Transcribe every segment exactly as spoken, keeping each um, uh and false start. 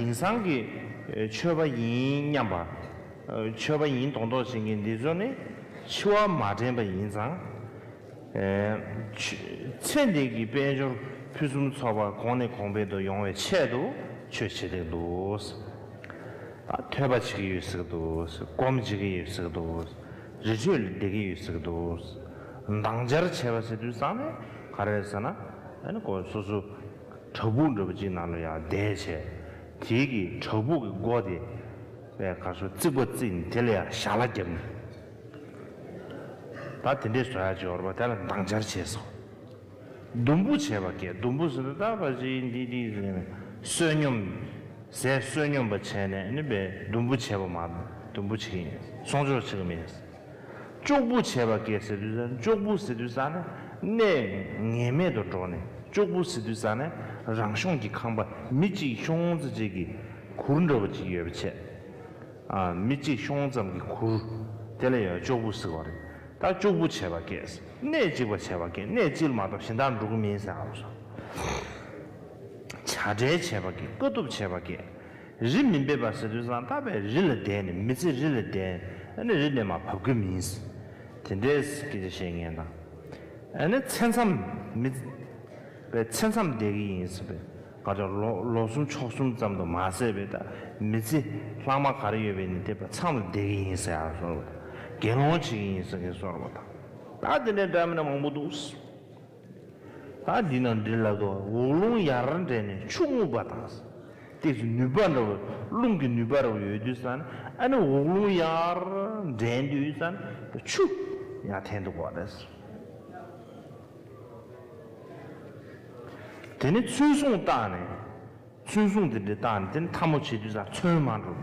དེང་སང་གི་ཆོས་པ་ཡིན་སྙམ་པ། ཆོས་པ་ཡིན་མདོག་མདོག་བྱེད་མཁན་འདི་ཚོ་ནི་འཆི་བ་མ་དྲན་པ་ཡིན་ཙང་། ཚེ་འདི་གི་དཔལ་འབྱོར་ཕུན་སུམ་ཚོགས་པ་གོང་ནས་གོང་འཕེལ་དུ་ཡོང་བའི་ཆེད་དུ་ཆོས་བྱེད་བསྡད་འདུག། ཐོས་པ་བྱེད་ཀྱི་ཡོད་ཟེར་གྱི་འདུག། སྒོམ་བྱེད་ཀྱི་ཡོད་ཟེར་གྱི་འདུག། རི་ཁྲོད་ལ་བསྡད་ཀྱི་ཡོད་ཟེར་གྱི་འདུག། སྦྲང་ཆར་བྱས་པ་ཟེར་དུས་ཙང་ནས་ག་རེ་ཟེར་ན། ཨ་ནི་ཁོ་སོ་སོ་བྲག་ཕུག་འདྲ་པོ་ཅིག་ནང་ལ་ཡར་བསྡད་བྱས། དེའི་གི་བྲག་ཕུག་གི་སྒོ་དེ་པའི་ག་སོ་རྩིག་པ་བརྩིགས་ནས་དེ་ལ་ཡར་ཞལ་ལག་བརྒྱབ་ནས། ད་དེ་འདྲས་བཟོ་ཡག་ཅིག་ཡོད་རེད་པ། དེ་ལ་སྦྲང་ཆར་བྱས་སོ། ཟླུམ་པོ་བྱས་པ་སྐད། ཟླུམ་པོ་ཟེར་ན་ད་ཕལ་ཆེར་འདི་འདི་ཟེར་ནས་བསོད་སྙོམས། ཟས་བསོད་སྙོམས་པ་བྱས་ནས་ནི་པའི་ཟླུམ་པོ་བྱས་པ་མ། ཟླུམ་པོ་བྱེད་ཀྱི་ཡིན། སྲུང་སྐྱོབ་བྱེད་ཀྱི་མེད། ཅོག་པུ་བྱས་པ་སྐད་ཟེར་དུས་ཙང་། ཅོག་པུ་ཟེར་དུས་ཙང་ནི་གནས་ངེས་མེད་དུ་འགྲོ་ནས། ཅོག་པུ་ཟེར་དུས་ཙང་ནི་རང་གཞུང་གི་ཁང་པ་མི་གཅིག་ཤོང་ཙམ་ཅིག་གི་གུར་འདྲ་པོ་ཅིག་ཡོད་པ་བྱས། ཨ། མི་གཅིག་ཤོང་ཙམ་གྱི་གུར་དེ་ལ་ཡང་ཅོག་པུ་ཟེར་བ་རེད། ད་ཅོག་པུ་བྱས་པ་སྐད། གནས་གཅིག་པ་བྱས་པ་སྐད། གནས་གཅིག་ལ་མ་གཏོགས་གཞན་དག་འགྲོ་གི་མིན་ཟེར་ཨ་སོ། བྱ་བྲལ་བྱས་པ་སྐད། དཀའ་ཐུབ་བྱས་པ་སྐད། རི་མི་འབེབས་པ་ཟེར་དུས་ཙང་ད་པའི་རི་ལ་བསྡད་ནས། མི་ཚེ་རི་ལ་བསྡད་ནས། ཨ་ནི་རི་ནས་མར་བབས་ཀྱི་མིན། དེ་འདྲའི་སྐད་ཆ་བཤད་མཁན་དང་། ཨ་ནི་མཚན་མཚམས་མི། པའི་མཚན་མཚམས་བསྡད་ཀྱི་ཡིན་ཟེར་བའི། ག་ཚོད་ལོ་ལོ་གསུམ་ཕྱོགས་གསུམ་ཙམ་དུ་མ་ཟད་པའི་ད་མི་ཚེ་ལྷག་མ་ག་རེ་ཡོད་པའི་ནི་དེ་པ་མཚམས་ལ་བསྡད་ཀྱི་ཡིན་ཟེར་ཡག་སོ། དགེ་སློང་བྱེད་ཀྱི་ཡིན་ཟེར་མཁན་སོ་རེད་པ། ད་ད་དེ་འདྲའི་འདྲ་མིན་མང་པོ་འདུག། ད་འདི་ན་འདི་ལ་དོ་འོག་རླུང་ཡར་འདྲེན་ནས་ཆུ་རྔུབ་པ་དང་། ཏོག་ཙམ་ནུས་པ་འདྲ་བོ། རླུང་གི་ནུས་པ་འདྲ་བོ་ཡོད་དུས་ཙང་ནི། ཨ་ནི་འོག་རླུང་ཡར་འདྲེན་དུས་ཙང་ནི་ཆུ་ཡར་འཐེན་འདུག་པ་རེད། དེ་ནས་ཚོན་བཟུང་བཏགས་ནས། ཚོན་བཟུང་དེ་འདྲ་བཏགས་ནས། དེ་ནས་ཐལ་མོ་བྱེད་དུས་ཙང་ཚོན་མ་འགྲོ།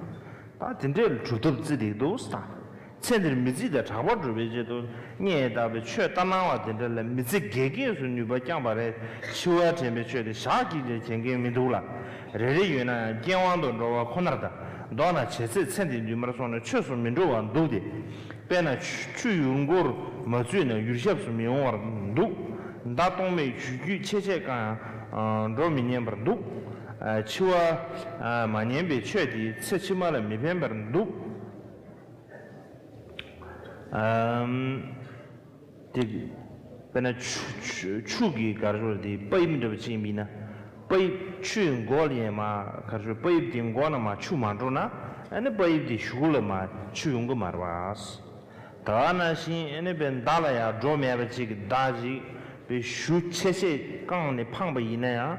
ད་དེ་འདྲའི་སྒྲུབ་ཐབས་བརྩི་བསྡད་འདུག་ཟེར། ད་ཚེ་འདིར་མི་ཚེ་དང་གྲགས་པར་སྒྲུབ་པའི་ཆེད་དུ་སྔས་བཏགས་པའི་ཆོས་ལྟར་སྣང་བ་དེ་འདྲ་ལ་མི་ཚེ་རྒས་རྒས་སུ་ནུས་པ་རྐྱང་པ་རེད། འཆི་བ་དྲན་པའི་ཆོས་དེ་ཞག་གཅིག་ཀྱང་བྱེད་མཁན་མི་འདུག་ལ། རེ་རེ་ཡོད་ན་ཡང་རྐྱེན་དབང་དུ་འགྲོ་བ་ཁོ་ནར་གདའ། མདོར་ན་བྱེད་ཚད་ཚེ་འདི་འདུན་མར་སོང་ནས་ཆོས་སུ་མི་འགྲོ་བར་འདུག་སྟེ། དཔེར་ན་ཆུ་ཆུ་ཡུར་མགོར་མ་ཚུད་ན་ཡུར་ཞབས་སུ་མི་འོང་བར་འདུག། མདའ་གཏོང་མའི་གཞུ་རྒྱུད་ཆེ་ཆེ་བཀང་ཡང་འགྲོ་མི་ཉན་པར་འདུག། འཆི་བ་མ་ཉན་པའི་ཆོས་དེ་ཚེ་ཕྱི་མ་ལ་མི་ཕན་པར་འདུག། དེ་དཔེར་ན་ཆུ་ཆུ་ཆུ་གི་གར་ཤོར་དེ་པ་ཡིབ་འདྲ་པོ་ཅིག་ཡིན་ན། པ་ཡིབ་ཆུའི་མགོ་ལ་ཡང་མ་གར་ཤོར། པ་ཡིབ་དེ་མགོ་ན་མ་ཆུ་མ་འགྲོ་ན། ཨ་ནི་པ་ཡིབ་དེ་གཞུ་ལ་མ་ཆུ་ཡོང་གི་མ་རེད་པ། ད་ག་ནང་བཞིན་ཨ་ནི་པའི་མདའ་ལ་ཡང་སྒྲོ་མེད་པ་ཅིག་གི་མདའ་ཅིག་པའི་གཞུ་ཆེ་ཆེ་བཀང་ནས་འཕངས་པ་ཡིན་ན་ཡང་།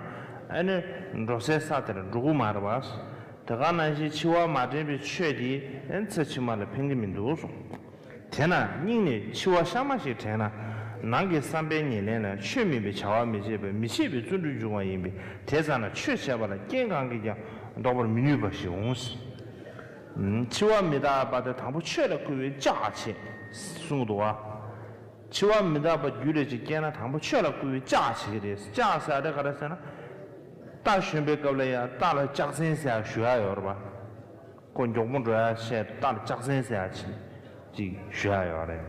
ཨ་ནི་འགྲོ་སའི་ས་དེར་འགྲོ་གི་མ་རེད་པ། དེ་ག་ནང་བཞིན་འཆི་བ་མ་དྲན་པའི་ཆོས་དེ་ཨ་ནི་ཚེ་ཕྱི་མ་ལ་ཕན་གྱི་མི་འདུག་གསུངས། དེས་ན་སྙིང་ནས་འཆི་བ་གཤའ་མ་ཞིག་དྲན་ན། ནང་གི་བསམ་པའི་ཉེར་ལེན་ལ་ཆོས་མིན་པའི་བྱ་བ་མི་བྱེད་པས་མི་ཕྱེད་པའི་བརྩོན་འགྲུས་འབྱུང་བ་ཡིན་པས། དེ་ཙམ་ན་ཆོས་བྱས་པ་ལ་རྐྱེན་གང་གིས་ཀྱང་ལྡོག་པར་མི་ནུས་པ་ཞིག་འོང་། འཆི་བ་མི་རྟག་པ་དེ་དང་པོ་ཆོས་ལ་བསྐུལ་བའི་ལྕག་བྱེད་གསུངས་འདུག་བ། འཆི་བ་མི་རྟག་པ་རྒྱུད་ལ་ཅིག་སྐྱེས་ན་དང་པོ་ཆོས་ལ་བསྐུལ་བའི་ལྕག་བྱེད་ཀྱི་རེད། ལྕག་ཟེར་དེ་ག་རེ་ཟེར་ན། རྟ་ཞོན་པའི་སྐབས་ལ་ཡང་རྟ་ལ་ལྕག་ཚན་ཟེར་ཡག་ཞུ་ཡག་ཡོད་རེད་པ། ཁོ་མགྱོགས་པོ་འགྲོ་ཡག་ཆེད་དུ་རྟ་ལ་ལྕག་ཚན་ཟེར་ཡག་ཅིག་ཅིག་ཞུ་ཡག་ཡོད་རེད།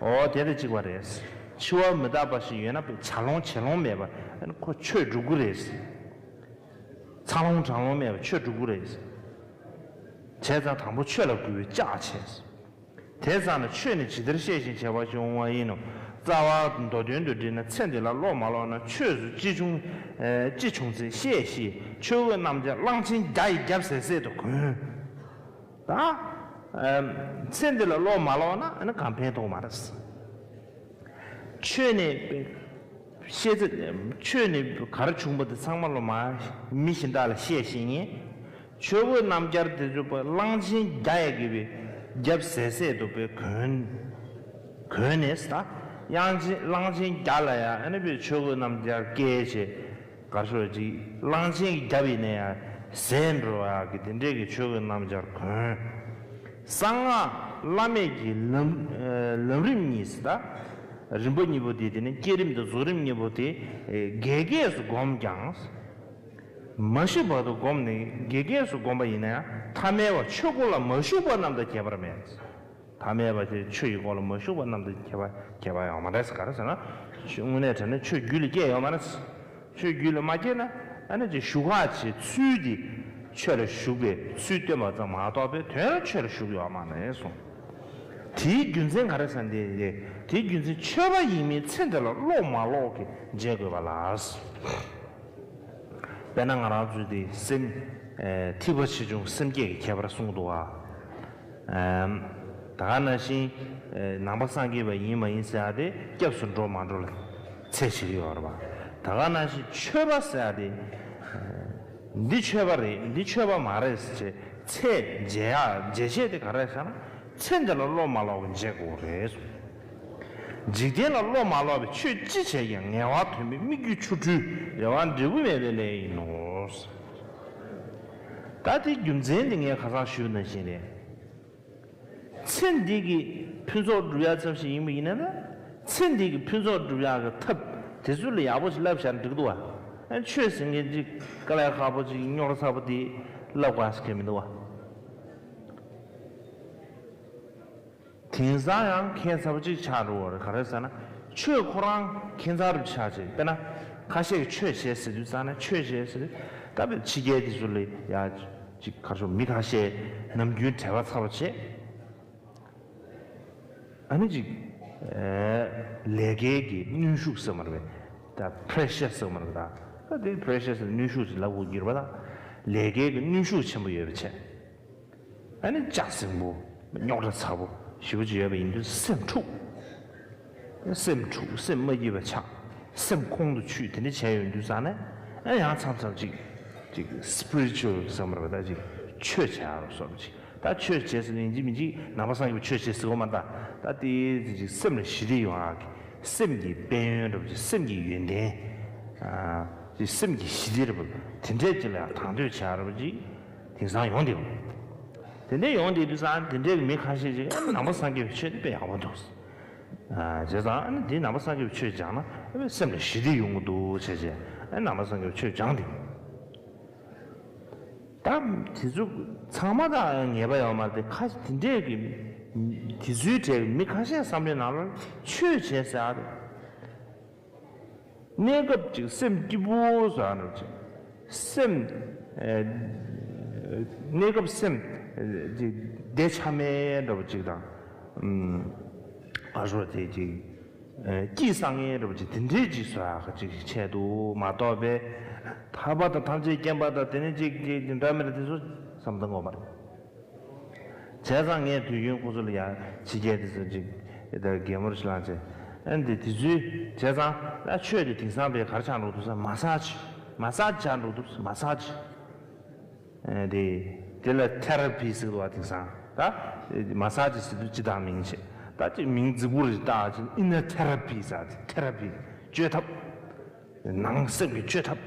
འོ་དེ་དང་གཅིག་པ་རེད། འཆི་བ་མི་རྟག་པ་ཞིག་ཡོད་ན་པའི་བྱ་ལོང་བྱེད་ལོང་མེད་པ་ཁོ་ཆོས་སྒྲུབ་ཀྱི་རེད། འཚར་ལོང་བགྲང་ལོང་མེད་པ་ཆོས་སྒྲུབ་ཀྱི་རེད། བྱས་ཙང་དང་པོ་ཆོས་ལ་བསྐུལ་བའི་ལྕག་བྱེད། དེ་ཙམ་ན་ཆོས་ནི་ཇི་ལྟར་བཤད་ཅིང་བྱ་བ་ཞིག་འོང་བ་ཡིན་ནོ། རྩ་བ་མདོ་དོན་དུ་དྲིལ་ན་ཚེ་འདི་ལ་བློ་མ་ལོག་ན་ཆོས་སུ་ཅི་བྱུང་། ཨེ་ཅི་བྱུང་ཚེ་བཤད་ཞེས་ཆོས་གོས་རྣམ་སྦྱར་གླང་ཆེན་བརྒྱ་ཡིས་རྒྱབ་ཟེར་ཟེར་དུ་གོན། ད་ཨེ་ཚེ་འདི་ལ་བློ་མ་ལོག་ན་ཨ་ནི་གང་ཕན་ཐོགས་མ་རེད། ཆོས་ནི་བཤད་ཚེ་ཆོས་ནི་ག་རེ་བྱུང་བ་དེ་ཚང་མ་ལོ་མ་མི་གཞན་དག་ལ་བཤད་ཤེས་ངེས། ཆོས་གོས་རྣམ་སྦྱར་དེ་ཚོ་པ་གླང་ཆེན་བརྒྱ་ཡ་གི་པའི་རྒྱབ་ཟད་ཟད་དུ་པའི་གོན། གོན་ནས་ད་གླང་ཆེན་གླང་ཆེན་བརྒྱ་ལ་ཡ་ཨ་ནི་པའི་ཆོས་གོས་རྣམ་སྦྱར་སྐྱེལ་བྱས་གར་ཤོར་ཅིག་གླང་ཆེན་གྱི་རྒྱབ་ཡིན་ན་ཡང་ཟད་འགྲོ་ཡག་གི་དེ་འདྲས་ཀྱི་ཆོས་གོས་རྣམ་སྦྱར་གོན། གསང་སྔགས་བླ་མེད་ཀྱི་ལམ་ལམ་རིམ་གཉིས་ད། རིམ་པ་གཉིས་པོ་དེ་དེ་ནི་བསྐྱེད་རིམ་དང་རྫོགས་རིམ་གཉིས་པོ་དེ་རྒས་རྒས་སུ་བསྒོམས་ཀྱང་། མ་ཤི་བར་དུ་བསྒོམས་ནས་རྒས་རྒས་སུ་བསྒོམས་པ་ཡིན་ན་ཡང་ཐ་མལ་བ་ཆོས་སྒོ་ལ་མ་ཞུགས་པ་རྣམས་དང་ཁྱད་པར་མེད། ཐ་མལ་བ་དེ་ཆོས་ཀྱི་སྒོ་ལ་མ་ཞུགས་པ་རྣམས་དང་ཁྱད་པར་ཁྱད་པར་ཡོད་མ་རེད་ཟེར། ག་རེ་ཟེར་ན། དངོས་གནས་དྲན་ན་ཆོས་རྒྱུད་ལ་སྐྱེས་ཡོད་མ་རེད། ཆོས་རྒྱུད་ལ་མ་སྐྱེས་ན་ཨ་ནི་ཅིག་ཞུགས་ཁ་བྱེད་ཚུལ་དེ་ ཆོས་ལ་ཞུགས་པའི་ཚུལ་སྟོན་པ་ཙམ་མ་གཏོགས་པའི་དོན་ལ་ཆོས་ལ་ཞུགས་ཡོད་མ་རེད་གསུངས། དེའི་རྒྱུ་མཚན་ག་རེ་ཟེར་ན་དེ་རེད། དེའི་རྒྱུ་མཚན་ཆོས་པ་ཡིན་མིན་ཚེ་འདི་ལ་ལོག་མ་ལོག་གི་འབྱེད་དགོས་པ་ལ། དཔེར་ན་ང་རང་ཚོའི་དེ་སེམས། ཨེ། ཐེག་པ་ཆེ་ཆུང་སེམས་བསྐྱེད་ཀྱི་ཁྱད་པར་གསུངས་འདུག་བ། ཨམ། ད་ག་ནང་བཞིན། ཨེ། ནང་པ་སངས་རྒྱས་པ་ཡིན་མ་ཡིན་ཟེར་ཡ་དེ་སྐྱབས་སུ་འགྲོ་མ་འགྲོ་ལ་ཚད་བྱེད་ཀྱི་ཡོད་རེད་བ། ད་ག་ནང་བཞིན་ཆོས་པ་ཟེར་ཡ་དེ། ཨེ། འདི་ཆོས་པ་རེད། འདི་ཆོས་པ་མ་རེད་ཟེར་ཚད་འབྱེད་ཡ་འབྱེད་བྱེད་དེ་ག་རེ་ཟེར་ན། ཚེ་འདི་ལ་ལོག་མ་ལོག་གི་འབྱེད་དགོས་རེད། འཇིག་རྟེན་ལ་ལོག་མ་ལོག་པའི་ཆོས་ཅི་བྱས་ཀྱང་ངལ་བ་དོན་མེད་སྨིག་རྒྱུ་ཆུ་འཁྲུལ་རེ་བ་འབྲས་བུ་མེད་པའི་ལས་ཡིན་ནོ། ད་དེ་རྒྱུ་མཚན་དེ་ངས་ཁ་སང་ཞུས་ནང་བཞིན་རེད། ཚེ་འདི་གི་ཕུན་ཚོགས་སྒྲུབ་ཡ་ཙམ་ཞིག་ཡིན་པ་ཡིན་ན་ན། ཚེ་འདི་གི་ཕུན་ཚོགས་སྒྲུབ་ཡ་གི་ཐབས་དེ་ཚོ་ལ་ཡག་པོ་ཞིག་བསླབ་བཞག་ན་འགྲིག་འདུག་བ། ཨ། ཆོས་ཟེར་མཁན་ཅིག་དཀའ་ལས་ཁག་པོ་ཅིག་རྙོག་དྲ་ཚ་པོ་དེ་བསླབ་དགོས་ཟེར་མཁན་མི་འདུག་བ། དེང་སང་ཡང་ཁྱད་མཚར་པོ་གཅིག་ཆགས་འགྲོ་བ་རེད། ག་རེ་ཟེར་ན། ཆོས་ཁོ་རང་ཁྱད་མཚར་རུ་ཆགས་བྱས། དཔེར་ན་ཁ་ཤས་ཀྱིས་ཆོས་བྱེད་ཟེར་དུས་ཙང་ནས། ཆོས་བྱེད་ཟེར་དུས་ད་དཔེ་ཕྱི་རྒྱལ་དེ་ཚོ་ལ་ཡ་ཅིག་ག་རེ་ཞུ། མི་ཁ་ཤས་ནམ་རྒྱུན་བྲེལ་བ་ཚ་པོ་བྱེད། ཨ་ནི་ཅིག་ཨེ། ལས་ཀའི་གི་གནོན་ཤུགས་ཟེར་མ་རེད་པས། ད་པེ་རེ་ཤར་ཟེར་མ་རེད་པས། ད་ད་དེ་པེ་རེ་ཤར་ཟེར། གནོན་ཤུགས་ཟེར་ལབ་དགོས་ཀྱི་རེད་པ། ད་ལས་ཀའི་གི་གནོན་ཤུགས་ཆེན་པོ་ཡོད་པ་བྱས། ཨ་ནི་ལྕགས་ཟིང་པོ། རྙོག་དྲ་ཚ་པོ་ཞེ་པོ་ཅིག་ཡོད་པ་ཡིན་དུས་སེམས་འཁྲུག་སེམས་འཁྲུག་སེམས་མ་སྐྱིད་པ་ཆགས། སེམས་ཁོང་དུ་ཆུད། དེ་འདྲ་བྱས་ཡོང་དུས་ཙང་ནས། ཨ། ཡང་མཚམས་མཚམས་ཅིག་ཅིག་སི་པི་རི་ཅུ་ཨལ་ཟེར་མ་རེད་པ། ད་ཅིག་ཆོས་བྱེད་ཡ་རོ་སོགས་པ་ཅིག་ད་ཆོས་བྱེད་ཟེར་ཡིན་གཅིག་མིན་གཅིག་ནང་པ་སངས་རྒྱས་པའི་ཆོས་བྱེད་ཟེར་གོ་མ། ད་ད་དེ་ཅིག་སེམས་ལ་ཞི་བདེ་ཡོང་ཡ་གི། སེམས་ཀྱི་དཔལ་ཡོན་འདྲ་པོ་ཅིག་སེམས་ཀྱི་ཡོན་ཏན། ཨ། ཅིག་སེམས་ཀྱི་ཞི་བདེ་འདྲ་པོ་དེ་འདྲས་ཅིག་ལ་ཡང་དང་དོད་བྱེད་ཡ་འདྲ་པོ་ཅིག་དེང་སང་ཡོང་བསྡད་ཡོད། དེ་འདྲས་ཡོང་བསྡད་དུས་ཙང་། དེ་འདྲས་ཀྱི་མི་ཁ་ཤས་ཅིག་ཨ་ནི་ནང་པ་སངས་རྒྱས་པའི་ཆོས་དེ་དཔེ་ཡག་པོ་འདུག་ཨ། བྱས་ཙང་ཨ་ནི་འདི་ནང་པ་སངས་རྒྱས་པའི་ཆོས་སྦྱངས་ན་ཨ་ནི་སེམས་ལ་ཞི་བདེ་ཡོང་གི་འདུག་བྱས་བྱས། ཨ་ནི་ནང་པ་སངས་རྒྱས་པའི་ཆོས་སྦྱངས་ཏེ། ད་དེ་ཚོ་ཚང་མ་དང་ངེས་པ་ཡོད་མ་རེད་དེ། ཁ་དེ་འདྲས་ཀྱི་དེ་ཚོའི་གྲས་ཀྱི་མི་ཁ་ཤས་བསམ་བློའི་ནང་ལ་ཆོས་བྱས་ཟེར་ཡ་རེད། གནས་སྐབས་ཅིག་སེམས་སྐྱིད་པོ་བཟོ་ཡ་འདྲ་ཅིག་སེམས། ཨེ། གནས་སྐབས་སེམས། ཨེ། ཅིག་བདེ་ཆགས་མེད་འདྲ་པོ་ཅིག་དང་། ཨུམ། ག་རེ་ཟེར། དེ་ཅིག་ཨེ། སྐྱིད་སང་ངེ་འདྲ་པོ་ཅིག་དེ་འདྲའི་ཅིག་བཟོ་ཡ་ག་ཅིག་བྱས་འདུག་མ་གཏོགས་པའི། ཐར་པ་དང་ཐམས་ཅད་མཁྱེན་པ་དང་དེ་ནས་ཅིག་ཅིག་འདྲ་མི་འདྲ་དེ་ཚོ་བསམ་བཏང་དགོས་མ་རེད། བྱས་ཙང་ངས་དུས་རྒྱུན་ཁོ་ཚོ་ལ་ཡ། ཕྱི་རྒྱལ་དེ་ཚོ་ཅིག་ད་རྒན་མོར་ཞིག་ལངས་བྱས། ཨ་ནི་དེ་དུས་ཚོད་བྱས་ཙང་། ད་ཆོས་དེ་དེང་སང་དཔེ་ག་རེ་ཆགས་འགྲོ་འདུག་ཟེར། མ་སཱ་ཇི། མ་སཱ་ཇི་ཆགས་འགྲོ་འདུག་མ་སཱ་ཇི། ཨ། དེ་དེ་ལ་ཐེ་ར་པི་ཟེར་གི་འདུག་བ། དེང་སང་ད་མ་སཱ་ཇི་ཟེར་དུས་སྤྱིར་བཏང་མིང་བྱས། ད་ཅིག་མིང་རྫིག་པོ་རེ་བཏགས་བྱས། ཨིན་ནར་ཐེ་ར་པི་ཟེར། ཐེ་ར་པི། བཅོས་ཐབས། ནང་སེམས་ཀྱི་བཅོས་ཐབས་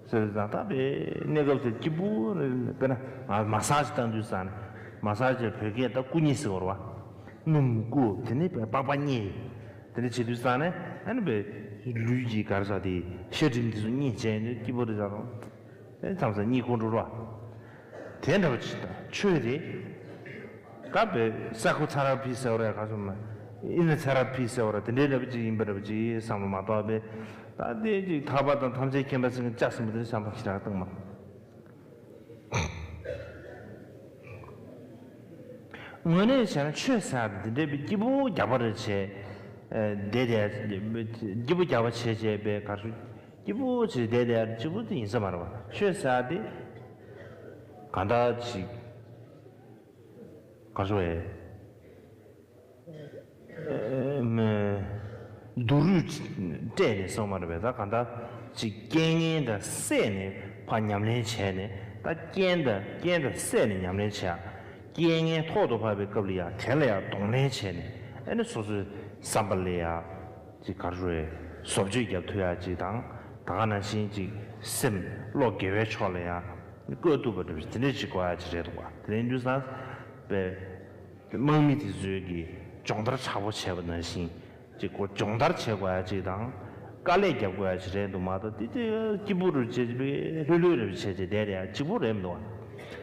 ཟེར་དུས་ཙང་། ད་དཔེ་གནས་སྐབས་དེ་སྐྱིད་པོ་རེད། དཔེར་ན་ང་མ་སཱ་ཇི་བཏང་དུས་ཙང་ནས། མ་སཱ་ཇི་བོད་སྐད་ད་སྐུ་མཉེ་ཟེར་བ་རེད་བ། སྣུམ་བསྐུ། དེ་ནས་དཔེ་པགས་པ་མཉེ། དེ་འདྲ་བྱེད་དུས་ཙང་ནས། ཨ་ནི་དཔེ་ལུས་ཀྱི་ག་རེ་ཟེར། དེ་ཤ་དྲིམ་དེ་ཚོ་མཉེ་བྱས་ནས་སྐྱིད་པོ་རེད་ཟེར་རོ། ཨེ། མཚམས་མཚམས་གཉིད་ཁུག་འགྲོ་རོ། དེ་འདྲ་བ་ཅིག་དང་ཆོས་རེད། ད་དཔེ་སའི་ཁོ་ཐེ་ར་པི་ཟེར་བ་རེད། ག་སོ་མ། ཨིན་ནར་ཐེ་ར་པི་ཟེར་བ་རེད། དེ་འདྲའི་འདྲ་བ་ཅིག་ཡིན་པ་འདྲ་བ་ཅིག་བསམ་བློ་མ་གཏོགས་པའི། ད་དེ་ཅིག་ཐར་པ་དང་ཐམས་ཅད་མཁྱེན་པ་ཟེར་མཁན་ལྕགས་ཟིང་པོ་དེ་བསམ་བློ་ཞེ་དྲག་བཏང་མ། དངོས་གནས་བྱས་ན་ཆོས་ཟེར་ཡ་དེ་འདྲའི་དཔེ་སྐྱིད་པོ་རྒྱག་པ་རེད་བྱས། ཨེ། བསྡད་དེ་སྐྱིད་པོ་རྒྱག་པ་བྱས་བྱས་པའི་ག་རེ་ཞུ། སྐྱིད་པོ་བྱས་བསྡད་དེ་གཅིག་པུ་དེ་ཡིན་ས་མ་རེད་བ། ཆོས་ཟེར་ཡ་དེ་གང་ལྟར་ཅིག་ག་རེ་ཞུ་དགོས་རེད། ཨེ། མ། སྡུག་རུས་སྤྲད་ནས་སོང་མ་རེད་པས། ད་གང་ལྟར་ཅིག་རྐྱེན་ངན་དང་བསྲེས་ནས་ཕར་ཉམས་ལེན་བྱས་ནས། ད་རྐྱེན་དང་རྐྱེན་དང་བསྲེས་ནས་ཉམས་ལེན་བྱས། རྐྱེན་ངན་ཐོག་ཏུ་བབས་པའི་སྐབས་ལ་ཡང་དེ་ལ་ཡང་གདོང་ལེན་བྱས་ནས། ཨ་ནི་སོ་སོའི་བསམ་པ་ལ་ཡང་ཅིག་ག་རེ་ཞུ་དགོས་རེད། བཟོ་བཅོས་རྒྱབ་ཐུབ་ཡ་ཅིག་དང་། ད་ག་ནང་བཞིན་ཅིག་སེམས་བློ་དགེ་བའི་ཕྱོགས་ལ་ཡང་བཀོད་ཐུབ་པ་འདྲ་པོ་དེ་འདྲ་ཅིག་དགོས་ཡ་ཅིག་རེད་འདུག་བ། དེ་ཡིན་དུས་ཙང་དཔེ་དམག་མི་དེ་ཚོས་ཀྱི་སྦྱོང་བརྡར་དྲག་པོ་བྱས་པ་ནང་བཞིན་ཅིག་ཁོ་སྦྱོང་བརྡར་བྱེད་དགོས་ཡ་ཅིག་དང་། དཀའ་ལས་རྒྱབ་དགོས་ཡ་ཅིག་རེད་འདུག་མ་གཏོགས། དེ་དེ་སྐྱིད་པོ་རུ་བྱས་པའི་ལྷོད་ལྷོད་རེ་བྱས་བྱས་བསྡད་དེ་ཡ་གཅིག་པོ་རེད་མི་འདུག་བ།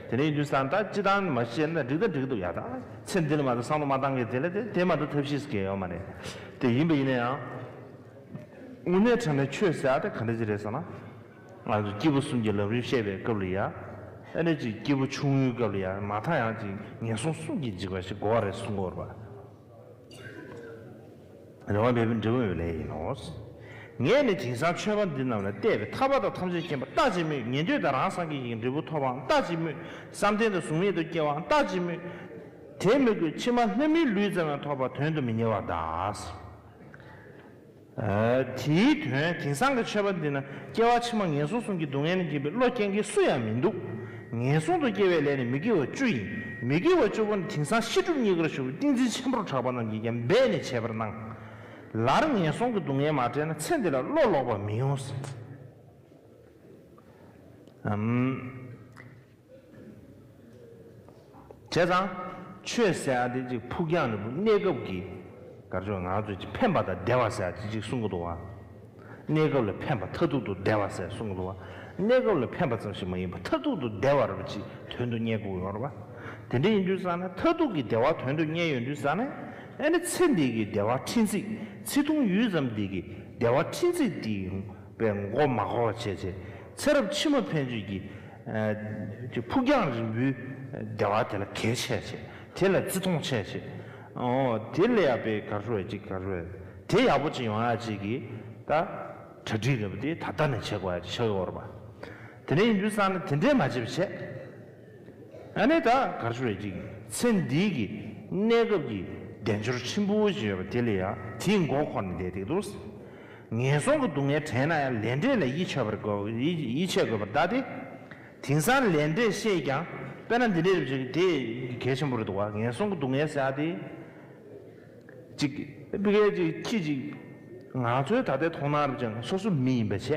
དེ་འདྲ་ཡིན་དུས་ཙང་ད་སྤྱིར་བཏང་མ་བཤད་ན་འགྲིག་ད་འགྲིག་འདུག་ཡ། ད་ཚེ་འདི་ལ་མ་གཏོགས་བསམ་བློ་མ་བཏང་མཁན་དེ་ལ་དེ་དེ་མ་གཏོགས་ཐབས་ཤེས་ཟེར་མཁན་ཡོད་མ་རེད། དེ་ཡིན་པ་ཡིན་ན་ཡང་། དངོས་གནས་དྲང་གནས་ཆོས་ཟེར་ཡ་དེ་ག་འདྲ་ཅིག་རེད་ཟེར་ན། ང་ཚོ་སྐྱེས་བུ་གསུམ་གྱི་ལམ་རིམ་བཤད་པའི་སྐབས་ལ་ཡ། ཨ་ནི་ཅིག་སྐྱེས་བུ་ཆུང་ངུའི་སྐབས་ལ་ཡང་མ་མཐའ་ཡང་ཅིག་ངན་སོང་གསུམ་གྱི་འཇིགས་པ་ཞིག་དགོས་པ་རེད་གསུང་གི་ཡོད་རེད་པ། རེ་བ་འབད་པའི་འབྲས་བུ་ཡོད་ལེ་ཡིན་ནོ། ངས་ནི་དེང་སང་ཆོས་པ་འདི་རྣམས་ལ་བལྟས་པས་ཐར་པ་དང་ཐམས་ཅད་མཁྱེན་པ་ལྟ་ཅི་སྨོས། ཉན་ཐོས་དང་རང་སངས་རྒྱས་ཀྱི་འབྲས་བུ་ཐོབ་པའང་ལྟ་ཅི་སྨོས། བསམ་གཏན་དང་གཟུགས་མེད་དུ་སྐྱེ་བའང་ལྟ་ཅི་སྨོས། དེ་མི་དགོས་ཕྱི་མ་ལྷ་མིའི་ལུས་ཙམ་ཡང་ཐོབ་པ་དོན་དུ་མི་གཉེར་བར་གདའ། དེའི་དོན་དེང་སང་གི་ཆོས་པ་འདི་ན་སྐྱེ་བ་ཕྱི་མ་ངན་སོང་གསུམ་གྱི་སྡུག་བསྔལ་ལ་སྐྱེས་པའི་བློ་སྐྱེ་མཁན་སུ་ཡང་མི་འདུག། ངན་སོང་དུ་སྐྱེ་བའི་ལས་ནི་མི་དགེ་བ་བཅུ་ཡིན། མི་དགེ་བ་བཅུ་པོ་ནི་དེང་སང་བཤད་སྒྲུབ་གཉིས་ཀར་ཞུགས་པའི་ཏིང་འཛིན་ཆེན་པོར་གྲགས་པ་རྣམས་ཀྱིས་ཀྱང་འབད་ནས་བྱས་པར་སྣང་། ལར་ངན་སོང་གི་སྡུག་བསྔལ་མ་དྲན་ན་ཚེ་འདི་ལ་བློ་ལོག་པ་མི་ཡོང་ཟེར། ཨམ། བྱས་ཙང་། ཆོས་ཟེར་ཡ་དེ་ཅིག་ཕུགས་རྒྱང་རིང་པོ་གནས་སྐབས་ཀྱི་གར་ཆོག་ང་ཚོས་ཅིག་ཕན་པ་དང་བདེ་བ་ཟེར་ཡ་ཅིག་ཅིག་གསུང་གི་འདུག་བ། གནས་སྐབས་ལ་ཕན་པ་མཐར་ཐུག་ཏུ་བདེ་བ་ཟེར་གསུང་གི་འདུག་བ། གནས་སྐབས་ལ་ཕན་པ་ཙམ་ཞིག་མ་ཡིན་པར་མཐར་ཐུག་ཏུ་བདེ་བ་རེད་པ་ཅིག་དོན་དུ་གཉེར་དགོས་ཡོད་རེད་བ། དེ་འདྲ་ཡིན་དུས་ཙང་ནས་མཐར་ཐུག་གི་བདེ་བ་དོན་དུ་གཉེར་ཡོང་དུས་ཙང་ནས་ཨ་ནི་ཚེ་འདི་གི་བདེ་བ་ཕྲན་ཚེགས་ཚེ་ཐུང་ཡུད་ཙམ་འདི་གི་བདེ་བ་ཕྲན་ཚེགས་འདི་པའི་མགོ་མ་འཁོར་བ་བྱས་བྱས་ཚེ་རབས་ཕྱི་མ་ཕན་ཆད་ཀྱི་ཨ་ཀྱི་ཕུགས་རྒྱང་རིང་པོའི་བདེ་བ་དེ་ལ་གལ་ཆེ་ཆེ། དེ་ལ་བརྩི་མཐོང་ཆེ་ཆེ། ཨོ་དེ་ལ་ཡག་པའི་གར་ཤོར་བའི་ཅིག་གར་ཤོར་བའི་དེ་ཡག་པོ་ཅིག་ཡོང་ཡག་ཅིག་གི་ད་གྲ་སྒྲིག་རེད་པ། དེ་ད་ལྟ་ནས་བྱེད་དགོས་ཡག་ཅིག་ཆགས་ཡོད་རེད་པ། དེ་འདྲ་ཡིན་དུས་ཙང་ནས་དེ་འདྲས་མ་བྱེད་པ་བྱས། ཨ་ནི་ད་གར་ཤོར་བའི་ཅིག་ཚེ་འདིའི་གི་གནས་སྐབས་ཀྱི་དལ་འབྱོར་ཆེན་པོ་ཞིག་ཡོད་པ་དེ་ལ་ཡང་དེའི་མགོ་འཁོར་ནས་བསྡད་བསྡད་འདུག། ངན་སོང་གི་སྡུག་བསྔལ་དྲན་ན་ཡང་ལས་འབྲས་ལ་ཡིད་ཆེས་པར་དགོས། ཡིད་ཡིད་ཆེས་དགོས་པར་གདའ་སྟེ། དེང་སང་ལས་འབྲས་ཤེས་ཀྱང་དཔེར་ན་འདི་འདྲའི་རིགས་ཅིག་དེ་གལ་ཆེན་པོ་རེད་འདུག་བ། ངན་སོང་གི་སྡུག་བསྔལ་ཟེར་ཡ་དེ། ཅིག་ཕ་གིའི་ཅིག་ཁྱི་ཅིག་ང་ཚོའི་ད་ལྟའི་མཐོང་སྣང་རེད་ཅིང་སོ་སོ་མི་ཡིན་པ་བྱས་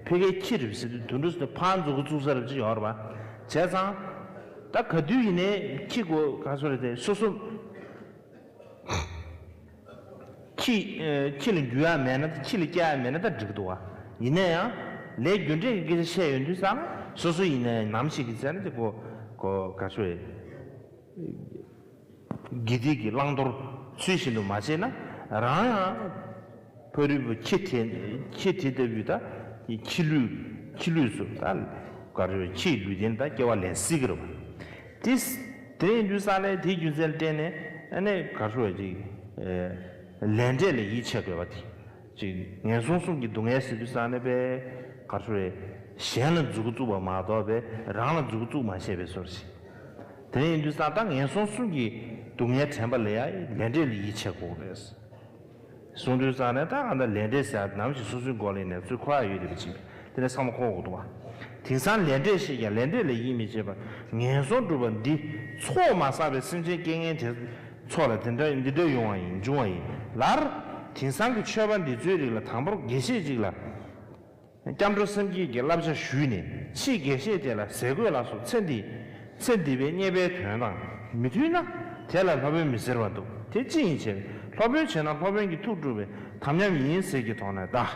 ཕ་གིའི་ཁྱི་རེད་ཟེར་དུས་དུད་འགྲོ་ཟེར་དུས་ཕར་མཛུབ་གུ་བཙུགས་ས་རེད་ཅིག་ཡོད་རེད་བ། བྱས་ཙང་། ད་ག་དུས་ཡིན་ནའི་ཁྱི་གོ་ག་སོ་རེད་དེ་སོ་སོ། ཁྱི། ཨེ། ཁྱི་ལ་འགྱུར་ཡག་མེད་ན་ད་ཁྱི་ལ་སྐྱེ་ཡག་མེད་ན་ད་འགྲིག་གི་འདུག་བ། ཡིན་ན་ཡང་ལས་རྒྱུ་འབྲས་ཀྱི་སྐད་ཆ་བཤད་ཡོང་དུས་ཙང་ན་སོ་སོ་ཡིན་ན་ཡང་ནམ་ཞིག་གི་ཚེ་ན་དེ་གོ་གོ་ག་ཚོད་དགེ་སྡིག་གི་བླང་དོར་ཚུལ་བཞིན་དུ་མ་བྱས་ན་རང་ཡང་ཕ་རོལ་པོ་ཁྱི་དེ་ཁྱི་དེ་ལྟ་བུའི་ད་ཁྱི་ལུས་ཁྱི་ལུས་སུ་ད་ག་ཚོད་ཁྱིའི་ལུས་རྟེན་ད་སྐྱེ་བ་ལེན་སྲིད་ཀྱི་རེད་བ། དེ། དེ་ཡིན་དུས་ཙང་ནས་དེའི་རྒྱུ་མཚན་ལ་བརྟེན་ནས་ཨ་ནི་ག་ཚོད་ཅིག་ལས་འབྲས་ལ་ཡིད་ཆེས་དགོས་པ་དེ། ཅིག་ངན་སོང་གསུམ་གྱི་སྡུག་བསྔལ་ཟེར་དུས་ཙང་ནས་པས་ག་ཚོད་གཞན་ལ་མཛུབ་གུ་བཙུགས་པ་མ་གཏོགས་པས་རང་ལ་མཛུབ་གུ་བཙུགས་མ་ཤེས་པའི་བཟོ་འདྲ་ཞིག་དེ་ཡིན་དུས་ཙང་ད་ངན་སོང་གསུམ་གྱི་སྡུག་བསྔལ་དྲན་པ་ལ་ཡང་ལས་འབྲས་ལ་ཡིད་ཆེས་དགོས་རེད། གསུང་དུས་ཙང་ནས་ད་ང་ད་ལས་འབྲས་ཟེར་ཡ་ནམ་ཞིག་སོ་སོའི་མགོ་ལ་ནས་ཚུར་འཁོར་ཡ་ཡོད་རེད་པ་ཅིག་དེ་ནས་བསམ་བློ་འཁོར་དགོས་འདུག་བ། དེང་སང་ལས་འབྲས་ཤེས་ཀྱང་ལས་འབྲས་ལ་ཡིད་མི་ཆེས་པར་ངན་སོང་སྒྲུབ་པ་འདི་ཚོགས་མ་བསགས་པའི་སེམས་ཅན་རྐྱེན་ངན་དེ་ཚོགས་ལ་དེ་འདྲ་འདི་འདྲ་ཡོང་བ་ཡིན་འབྱུང་བ་ཡིན་ལར། དེང་སང་གི་ཆོས་པ་འདི་ཚོའི་རིགས་ལ་དང་པོར་དགེ་བཤེས་ཅིག་ལ། སྐྱབས་འགྲོ་སེམས་བསྐྱེད་ཀྱི་བསླབ་བྱ་ཞུས་ནས་ཕྱིས་དགེ་བཤེས་དེ་ལ་ཟས་གོས་ལ་སོགས་ཚེ་འདི། ཚེ་འདི་པའི་རྙེད་པའི་དོན་དང་མི་མཐུན་ན་དེ་ལ་སློབ་དཔོན་མི་ཟེར་བ་འདུག་དེ་ཅི་ཡིན་ཞེ་ན་སློབ་དཔོན་བྱས་ན་སློབ་དཔོན་གྱི་ཐུགས་སྒྲུབ་པའི་དམ་ཉམས་ཡིན་ཟེར་གྱི་དོགས་ནས་གདའ།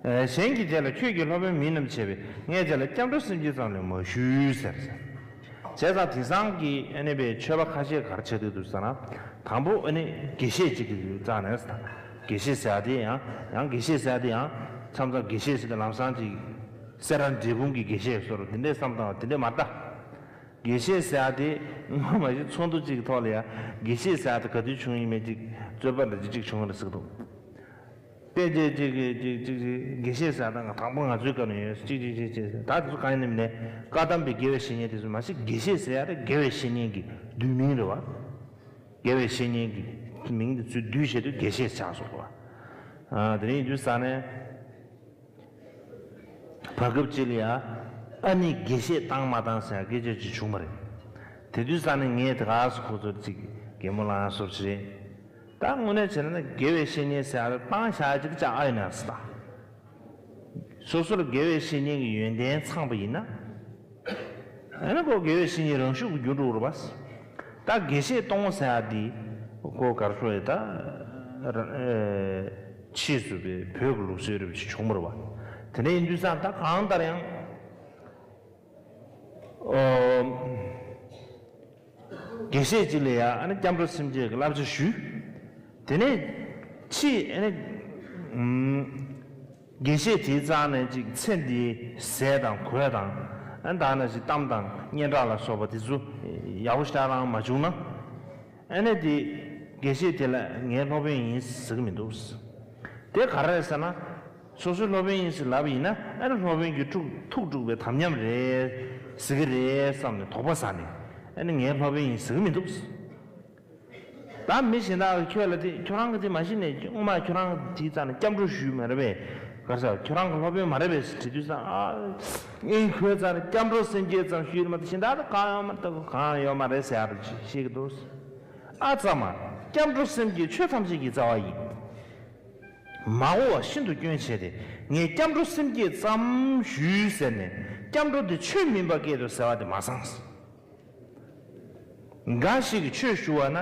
གཞན་གྱིས་དེ་ལ་ཁྱོད་ཀྱིས་སློབ་དཔོན་མིན་ནམ་བྱས་པས་ངས་དེ་ལ་སྐྱབས་འགྲོ་སེམས་བསྐྱེད་ཙམ་ལས་མ་ཞུས་ཟེར། བྱས་ཙང་དེང་སང་གི་ཨ་ནི་པའི་ཆོས་པ་ཁ་ཤས་ག་རེ་བྱེད་འདུག་ཟེར་ན། དང་པོ་ཨ་ནི་དགེ་བཤེས་གཅིག་གི་རྩ་ནས་དགེ་བཤེས་ཟེར་ཡ་དེ་ཡང་ཡང་དགེ་བཤེས་ཟེར་ཡ་དེ་ཡང་མཚམས་མཚམས་དགེ་བཤེས་ཟེར་ཏེ་ལམ་སང་ཅིག་སེ་ར་འབྲས་སྤུངས་ཀྱི་དགེ་བཤེས་སོགས་དེ་འདྲའི་བསམ་སྟངས་དེ་འདྲའི་མ་ལྟ། དགེ་བཤེས་ཟེར་ཡ་དེ་ངོ་མ་གཞི་ཚོགས་འདུ་གཅིག་གི་ཐོག་ལ་ཡང་དགེ་བཤེས་ཟེར་ཡ་དེ་ག་དུས་བྱུང་ཡིན་མིན་ཅིག་རྩོད་པ་འདྲ་ཅིག་ཅིག་བྱུང་རེད་ཟེར་གི་འདུག་དཔེ་ཆ་གཅིག་གིས་གཅིག་གཅིག་གཅིག་དགེ་བཤེས་ཟེར་ཡ་ད་ང་དང་པོ་ང་ཚོའི་སྐབས་ནས་ཡོད་གཅིག་གཅིག་གཅིག་གཅིག་ཟེར་ད་དེ་ཚོ་གང་ཡིན་ནམ་ནས་བཀའ་གདམས་པའི་དགེ་བའི་བཤེས་གཉེན་དེ་ཚོ་མ་གཞི་དགེ་བཤེས་ཟེར་ཡ་ད་དགེ་བའི་བཤེས་གཉེན་གྱི་བསྡུས་མིང་རེད་བ། དགེ་བའི་བཤེས་གཉེན་གྱི་མིང་དེ་ཚོའི་བསྡུས་བྱས་དུས་དགེ་བཤེས་ཆགས་སོང་བ། ཨ་དེ་རིང་དུས་ས་ནས་བར་སྐབས་གཅིག་ལ་ཡ་ཨ་ནི་དགེ་བཤེས་བཏང་མ་བཏང་ཟེར་ཡ་སྐད་ཆ་ཅིག་བྱུང་བ་རེད། དེ་དུས་ས་ནས་ངས་དེ་ག་སུ་ཁོ་ཚོར་ཅིག་གད་མོ་ལངས་སོར་ཅིག་རེད། ད་དངོས་གནས་བྱས་ན་དགེ་བའི་བཤེས་གཉེན་ཟེར་ཡ་ལ་བཏང་བཞག་ཅིག་ཅག་ཨ་ཡིན་ན་ཟེར་ད། སོ་སོར་དགེ་བའི་བཤེས་གཉེན་གྱི་ཡོན་ཏན་ཚང་པ་ཡིན་ན། ཨ་ནི་ཁོ་དགེ་བའི་བཤེས་གཉེན་རང་ཤུགས་ཀྱིས་འགྱུར་འགྲོ་གི་རེད་པ། ད་དགེ་བཤེས་གཏོང་ཟེར་ཡ་འདི་ཁོ་གར་ཤོར་ཡ་ད་ཕྱིས་སུ་བོད་ཀྱི་ལུགས་སྲོལ་རབ་ཅིག་བྱུང་བ་རེད་པ། དེ་འདྲ་ཡིན་དུས་ཙང་ད་གང་ལྟར་ཡང་། དགེ་བཤེས་གཅིག་ལ་ཡང་ཨ་ནི་སྐྱབས་འགྲོ་སེམས་བསྐྱེད་ཀྱི་བསླབ་བྱ་ཞུས། དེ་ནས་ཕྱིས་ཨ་ནི་ཨུམ་ དགེ་བཤེས་དེའི་རྩ་ནས་ཅིག་ཚེ་འདིའི་ཟས་དང་གོས་དང་། ཨ་ད་ནང་བཞིན་གཏམ་དང་སྙན་གྲགས་ལ་སོགས་པ་དེ་ཚོ་ཡག་པོ་ཞེ་དྲག་རང་མ་བྱུང་ན། ཨ་ནི་དེ་དགེ་བཤེས་དེ་ལ་ངའི་སློབ་དཔོན་ཡིན་ཟེར་གི་མི་འདུག། དེ་ག་རེ་རེད་ཟེར་ན། སོ་སོའི་སློབ་དཔོན་ཡིན་ཟེར་ལབ་པ་ཡིན་ན། ཨ་ནི་སློབ་དཔོན་གྱི་ཐུགས་ཐུགས་དཀྲུགས་པའི་དམ་ཉམས་རེད་ཟེར་གི་རེད་བསམ་ནས་དོགས་པ་ཟ་ནས། ཨ་ནི་ངའི་སློབ་དཔོན་ཡིན་ཟེར་གི་མི་འདུག། ད་མི་གཞན་དག་གིས་ཁྱོད་ལ་དེ་ཁྱོད་རང་གིས་དེ་མ་ཤེས་ནས་སྔོན་མ་ཁྱོད་རང་གིས་དེའི་རྩ་ནས་སྐྱབས་འགྲོ་ཞུས་མ་རེད་པས། ག་རེ་ཟེར། ཁྱོད་རང་གི་སློབ་དཔོན་མ་རེད་པས་ཟེར་དྲིས་དུས་ཙང་། ཨ། ངས་ཁོའི་རྩ་ནས་སྐྱབས་འགྲོ་སེམས་བསྐྱེད་ཙམ་ཞུས་ཡོད་མ་གཏོགས་གཞན་དག་ད་གང་ཡང་མ་གཏོགས་གང་ཡང་ཡོད་མ་རེད་ཟེར་ཡག་རེད་ཅེས་བཤད་ཀྱི་འདུག། ཨ་ཙ་མ། སྐྱབས་འགྲོ་སེམས་བསྐྱེད་ཆོས་ཐམས་ཅད་ཀྱི་རྩ་བ་ཡིན། མ་གོ་བ་ཤིན་ཏུ་སྐྱོན་ཆེ་སྟེ། ངས་སྐྱབས་འགྲོ་སེམས་བསྐྱེད་ཙམ་ཞུས་ཟེར་ནས་སྐྱབས་འགྲོ་དེ་ཆོས་མིན་པ་སྐད་དུ་ཟེར་བ་དེ་མ་ཚང་། འགའ་ཞིག་གིས་ཆོས་ཞུ་བ་ན།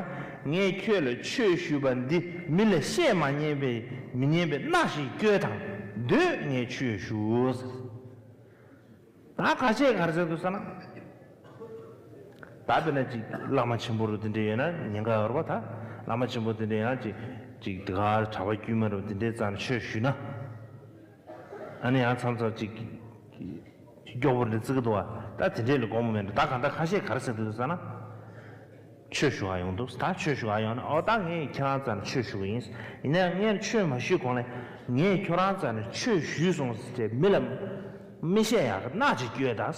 ངས་ཁྱོད་ལ་ཆོས་ཞུས་པ་འདི་མི་ལ་བཤད་མ་ཉན་པའི་མི་ཉན་པའི་མནའ་ཞིག་སྐྱོལ་དང་། འདོད་ངས་ཆོས་ཞུ། ད་ཁ་ཤས་ག་རེ་ཟེར་འདུག་ཟེར་ན། ད་དཔེར་ན་ཅིག་བླ་མ་ཆེན་པོ་རུ་དེ་འདྲ་ཡོད་ན་ཉེན་ཁ་ཡོད་རེད་པ། ད་བླ་མ་ཆེན་པོ་དེ་འདྲ་ཡང་ཅིག་ཅིག་དེ་ག་གྲྭ་པ་དཀྱུས་མ་རུ་དེ་འདྲའི་རྩ་ནས་ཆོས་ཞུས་ན། ཨ་ནི་ཡང་མཚམས་མཚམས་ཅིག་སྐྱོ་པོ་འདྲ་བརྩི་གི་འདུག་བ། ད་དེ་འདྲས་ལ་དགོངས་པ་མེད་འགྲོ། ད་གང་ལྟར་ཁ་ཤས་ག་རེ་ཟེར་འདུག་ཟེར་ན། ཆོས་ཞུ་བ་ཡོང་འདུག། ད་ཆོས་ཞུ་བ་ཡོང་ན། ཨོ་ད་ངས་ཁྱེད་རང་རྩ་ནས་ཆོས་ཞུ་གི་ཡིན། ཡིན་ནའང་ངས་ཆོས་མ་ཞུས་གོང་ལ་ངས་ཁྱོད་རང་རྩ་ནས་ཆོས་ཞུས་སོང་ཟེར་མི་ལ་མི་བཤད་ཡག་གི་མནའ་ཅིག་སྐྱོལ་དང་།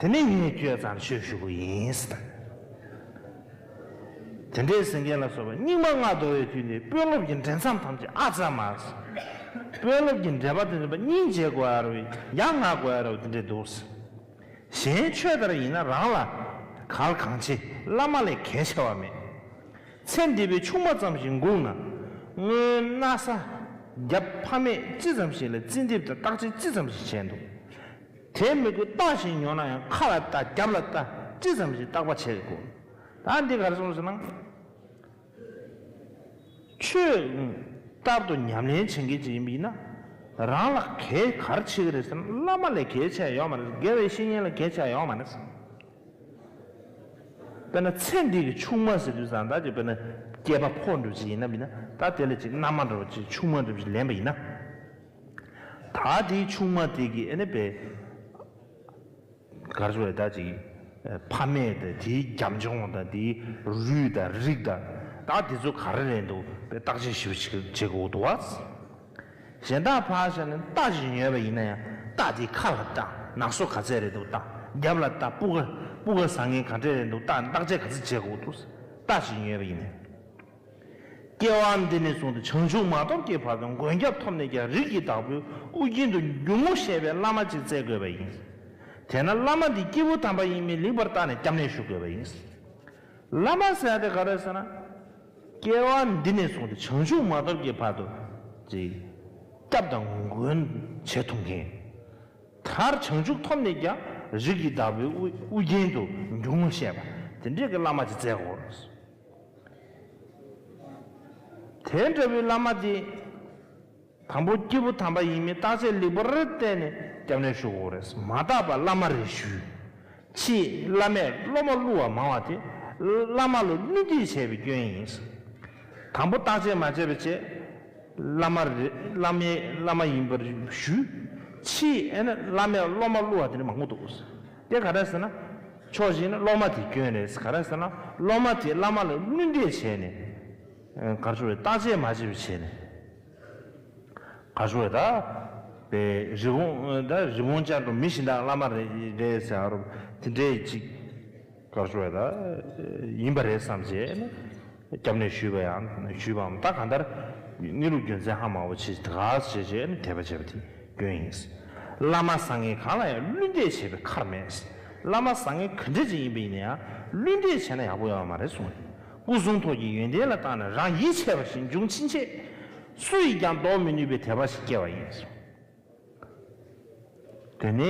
དེ་ནས་ངས་ཁྱོད་རྩ་ནས་ཆོས་ཞུ་གི་ཡིན་ཟེར། དེ་འདྲའི་སེང་གེ་ལ་སོགས་པ་སྙིགས་མ་ལྔ་བདོ་བའི་དུས་འདིར་དཔོན་སློབ་ཀྱི་འབྲེལ་མཚམས་ཐམས་ཅད་ཨ་ཙ་མ། དཔོན་སློབ་ཀྱི་འབྲེལ་བ་དེ་ཚོ་སྙིང་རྗེ་དགོས་ཡ་རེད། ཡ་ང་དགོས་ཡ་རེད། དེ་འདྲས་འདུག། གཞན་ཆོས་ལྟར་ཡིན་ན་རང་ལ་གལ་གང་ཆེ། བླ་མ་ལས་གལ་ཆེ་བ་མེད། ཚེ་འདི་པའི་ཆུང་མ་ཙམ་ཞིག་འགུགས་ན། སྔོན་མནའ་ས་རྒྱབ་ཕ་མས་ཅི་ཙམ་ཞིག་ལ་རྩིས་འདེབས་དང་བརྟག་དཔྱད་ཅི་ཙམ་ཞིག་བྱས་འདུག། དེ་མི་དགོས་ལྟ་ཞིག་ཉོ་ན་ཡང་ཁ་ལ་ལྟ། རྒྱབ་ལ་ལྟ། ཅི་ཙམ་ཞིག་བརྟག་པ་བྱེད་དགོས། ད་འདི་ག་རེ་གསུངས་ཟེར་ན། ཆོས་ལྟར་དུ་ཉམས་ལེན་བྱེད་མཁན་ཅིག་ཡིན་པ་ཡིན་ན། རང་ལ་གལ་ག་རེ་ཆེ་གི་རེད་ཟེར་ན། བླ་མ་ལས་གལ་ཆེ་ཡོད་མ་རེད། དགེ་བའི་བཤེས་གཉེན་ལ་གལ་ཆེ་ཡོད་མ་རེད། དཔེར་ན་ཚེ་འདི་གི་ཆུང་མ་ཟེར་དུས་ཙང་། ད་ཅིག་དཔེར་ན་སྐྱེས་པ་ཕོ་འདྲ་ཅིག་ཡིན་ན་མིན་ན། ད་དེ་ལ་ཅིག་མནའ་མ་འདྲ་བ་ཅིག་ཆུང་མ་འདྲ་བ་ཅིག་ལེན་པ་ཡིན་ན། ད་དེའི་ཆུང་མ་དེ་གི་ཨ་ནི་པའི་གར་ཞུ་བའི་ད་ཅིག་ཕ་མེས་དང་དེའི་རྒྱབ་ལྗོངས་དང་དེའི་རུས་དང་རིགས་དང་། ད་དེ་ཚོ་ག་རེ་རེད་འདུག་པའི་བརྟག་དཔྱད་ཞིབ་ཞིབ་བྱེད་དགོས་འདུག་བ། གཞན་དག་ཕར་བཞག་ནས་རྟ་ཞིག་ཉོས་པ་ཡིན་ན་ཡང་། རྟ་དེའི་ཁ་ལ་ལྟ། ནག་སོ་ག་ཚད་རེད་འདུག་ལྟ། རྒྱབ་ལ་ལྟ། སྤུ་ག་སྤུ་ག་ཟ་མཁན་ག་འདྲས་རེད་འདུག་ལྟ། བརྟག་དཔྱད་ག་ཚད་བྱེད་དགོས་འདུག། རྟ་ཞིག་ཉོས་པ་ཡིན་ན། སྐྱེ་བ་འདི་ནས་བཟུང་སྟེ་བྱང་ཆུབ་མ་ཐོབ་ཀྱི་བར་དུ་མགོན་སྐྱབས་ཐོབ་ནས་ཀྱང་རིགས་ཀྱི་བདག་པོའི་དབུ་རྒྱན་དུ་འཇུག་ངོ་ཤེས་པའི་བླ་མ་ཅིག་བཙལ་དགོས་པ་ཡིན། དེས་ན་བླ་མ་འདི་སྐྱེས་བུ་དམ་པ་ཡིན་མིན་ལེགས་པར་བརྟགས་ནས་སྐྱབས་གནས་ཞུ་དགོས་པ་ཡིན། བླ་མ་ཟེར་ཡ་དེ་ག་རེ་ཟེར་ན། སྐྱེ་བ་འདི་ནས་བཟུང་སྟེ་བྱང་ཆུབ་མ་ཐོབ་ཀྱི་བར་དུ་ཅིག་སྐྱབས་དང་མགོན་བྱེད་ཐུབ་མཁན། མཐར་བྱང་ཆུབ་ཐོབ་ནས་ཀྱང་རིགས་ཀྱི་བདག་པོའི་དབུ་དབུ་རྒྱན་དུ་འཇུག་ངོ་ཤེས་པ་དེ་འདྲས་ཀྱི་བླ་མ་ཅིག་བཙལ་དགོས། དེ་འདྲ་བའི་བླ་མ་དེ། དང་པོ་སྐྱེས་བུ་དམ་པ་ཡིན་མིན་བརྟག་དཔྱད་ལེགས་པར་བལྟས་ནས་སྐྱབས་གནས་ཞུ་དགོས་རེད། མ་དག་པ་བླ་མ་རེ་ཞུས། ཕྱིས་བླ་མས་སློབ་མ་བསླུ་བ་མང་བ་དེ་བླ་མ་ལ་བསླུ་འདེབས་བྱས་པའི་སྐྱོན་ཡིན། དང་པོ་བརྟག་དཔྱད་མ་བྱས་པའི་ཆེད། བླ་མ་རེ་བླ་མའི་བླ་མ་ཡིན་པར་ཞུས། ཕྱིས་ཨེ་ནི་བླ་མས་སློབ་མ་བསླུ་བ་དེ་འདྲ་མང་པོ་འདུག། དེ་ག་རེ་ཟེར་ན། ཕྱོགས་གཅིག་ནས་སློབ་མ་དེ་སྐྱོན་རེད། ག་རེ་ཟེར་ན་སློབ་མ་དེས་བླ་མ་ལ་བསླུ་འདེབས་བྱས་ནས། ག་རེ་ཞུ་དགོས་རེད། བརྟག་དཔྱད་མ་བྱས་པའི་ཆེད་ནས། ག་རེ་ཞུ་དགོས་རེད། ད་པའི་རི་བོང་ད་རི་བོང་ཅན་དུ་མི་གཞན་དག་བླ་མ་རེད་རེད་ཟེར་བ་རུ་དེ་འདྲའི་ཅིག་ག་རེ་ཞུ་དགོས་རེད། ད་ཡིན་པ་རེད་བསམ་བྱས་ནས་སྐྱབས་གནས་ཞུས་པ་ཡང་ཞུས་པའམ། ད་གང་ལྟར་གནས་ལུགས་རྒྱུ་མཚན་ཧ་མ་གོ་བྱས་དེ་ག་བྱས་བྱས་ནས་དད་པ་བྱས་པ་དེ་སྐྱོན་ཡིན། བླ་མ་བཟང་ངན་གང་ལ་ཡང་བསླུ་འདེབས་བྱས་པའི་ཁར་མེད། བླ་མ་བཟང་ངན་ག་འདྲ་ཅིག་ཡིན་པ་ཡིན་ན་ཡང་བསླུ་འདེབས་བྱས་ན་ཡག་པོ་ཡོད་མ་རེད་གསུངས། སྐུ་གསུང་ཐུགས་ཀྱི་ཡོན་ཏན་ལ་བརྟགས་ནས་རང་ཡིད་ཆེས་པ་ཞིག་འབྱུང་ཕྱིན་ཆད། སུ་ཡིས་ཀྱང་ལྡོག་མི་ནུས་པའི་དད་པ་ཞིག་སྐྱེ་བ་ཡིན། དེ་ནས་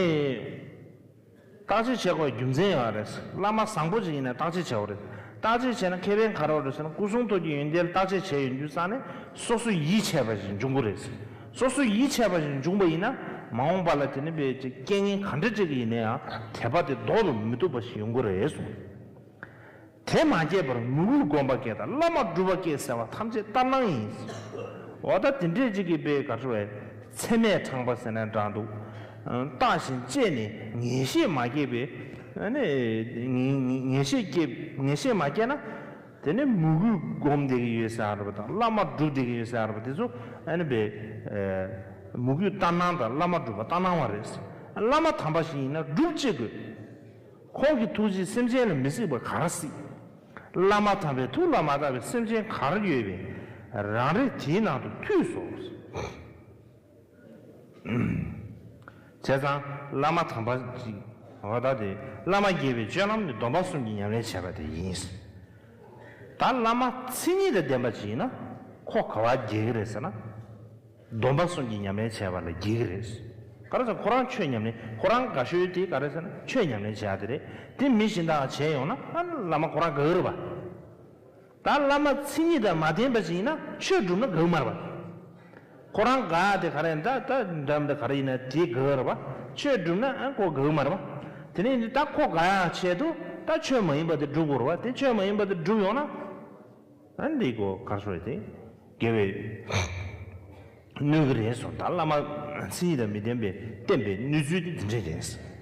བརྟག་དཔྱད་བྱེད་དགོས་རྒྱུ་མཚན་ཡོད་རེད། བླ་མ་བཟང་པོ་ཅིག་ཡིན་ན་བརྟག་དཔྱད་བྱེད་དགོས་རེད། བརྟག་དཔྱད་བྱས་ན་ཁེ་ཕན་ག་རེ་ཡོད་རེད་ཟེར་ན། སྐུ་གསུང་ཐུགས་ཀྱི་ཡོན་ཏན་ལ་བརྟག་དཔྱད་བྱས་ཡོང་དུས་ཙང་ནས་སོ་སོ་ཡིད་ཆེས་པ་ཞིག་འབྱུང་གི་རེད། སོ་སོ་ཡིད་ཆེས་པ་ཞིག་འབྱུང་པ་ཡིན་ན། མ་འོངས་པ་ལ་དེ་ནི་བས་ཅིག་རྐྱེན་ངན་ག་འདྲ་ཅིག་ཡིན་ན་ཡང་དད་པ་དེ་ལྡོག་ཏུ་མི་བཏུབ་པ་ཞིག་ཡོང་གི་རེད་གསུངས། དེ་མ་སྐྱེས་པར་མི་བསྐུལ་སྒོམ་པ་སྐྱེ་དང་། བླ་མ་སྒྲུབ་པ་སྐྱེ་ཟེར་བ་ཐམས་ཅད་ལྟར་སྣང་ཡིན། འོ་ད་དེ་འདྲས་ཅིག་གིས་པའི་ག་རེ་ཞུ་དགོས་རེད། ཚད་མས་དྲངས་པ་ཟེར་ན་འདྲ་འདུག། བརྟགས་ཤིང་དཔྱད་ནས་ངེས་ཤེས་མ་སྐྱེས་པས། ཨ་ནི་ངེས་ངེས་ངེས་ཤེས་སྐྱེས་ངེས་ཤེས་མ་སྐྱེས་ན། དེ་ནི་མོས་གུས་སྒོམ་བསྡད་ཀྱི་ཡོད་ཟེར་བ་དང་བླ་མ་སྒྲུབ་བསྡད་ཀྱི་ཡོད་ཟེར་བ་དེ་ཚོ་ཨ་ནི་བས། མོས་གུས་ལྟར་སྣང་དང་བླ་མ་སྒྲུབ་པ་ལྟར་སྣང་བ་རེད། བླ་མ་དམ་པ་ཞིག་ཡིན་ན་སྒྲུབ་བྱེད་དགོས། ཁོང་གི་ཐུགས་རྗེས་སེམས་ཅན་ལ་མི་སྲིད་པ་ག་རེ་སྲིད། བླ་མ་དམ་པའི་ཐུགས་ལ་མ་བརྟགས་པའི་སེམས་ཅན་ག་རེ་ཡོད་པས་རང་རེ་དེའི་ནང་དུ་ཐུག་སོ། བྱས་ཙང་བླ་མ་དམ་པ་ཅིག་འོ་ད་དེ་བླ་མ་དགྱེས་པའི་སྤྱོད་ལམ་ནི་སྡོམ་པ་གསུམ་གྱི་ཉམས་ལེན་བྱས་པ་དེ་ཡིན། ད་བླ་མ་མཚན་ཉིད་དང་ལྡན་པ་ཅིག་ཡིན་ན་ཁོ་ག་བ་དགྱེས་ཀྱི་རེད་ཟེར་ན། སྡོམ་པ་གསུམ་གྱི་ཉམས་ལེན་བྱས་པ་ལ་དགྱེས་ཀྱི་རེད། ག་རེ་ཟེར་ན་ཁོ་རང་ཆོས་ཉམས་ལེན་ཁོ་རང་དགའ་ཤོས་དེ་ག་རེ་ཟེར་ན་ཆོས་ཉམས་ལེན་བྱས་ཡ་དེ་རེད། དེ་མི་གཞན་དག་བྱས་ཡོང་ན་ཨ་བླ་མ་ཁོ་རང་དགའ་གི་རེད་པ། ད་བླ་མ་མཚན་ཉིད་དང་མ་ལྡན་པ་ཞིག་ཡིན་ན་ཆོས་བསྒྲུབ་ན་དགའ་གི་མ་རེད་པ། ཁོ་རང་དགའ་དེ་ག་རེ་ད་ད་འདྲ་མི་འདྲ་ག་རེ་ཡིན་ན་དེ་དགའ་གི་རེད་པ། ཆོས་བསྒྲུབ་ན་ཨ་ཁོ་དགའ་གི་མ་རེད་པ། དེ་ནས་ད་ཁོ་དགའ་ཡ་ཆེད་དུ་ད་ཆོས་མ་ཡིན་པ་དེ་བསྒྲུབ་དགོས་རེད་པ། དེ་ཆོས་མ་ཡིན་པ་དེ་བསྒྲུབ་ཡོང་ན། ཨ་འདི་གོ་གར་སོང་དེ། དགེ་བའི་གནོད་ཀྱི་རེད་སོ། ད་བླ་མ་མཚན་ཉིད་དང་མི་ལྡན་པའི་བསྟན་པའི་གནོད་ཚུལ་དེ་འདི་འདྲས་རེད།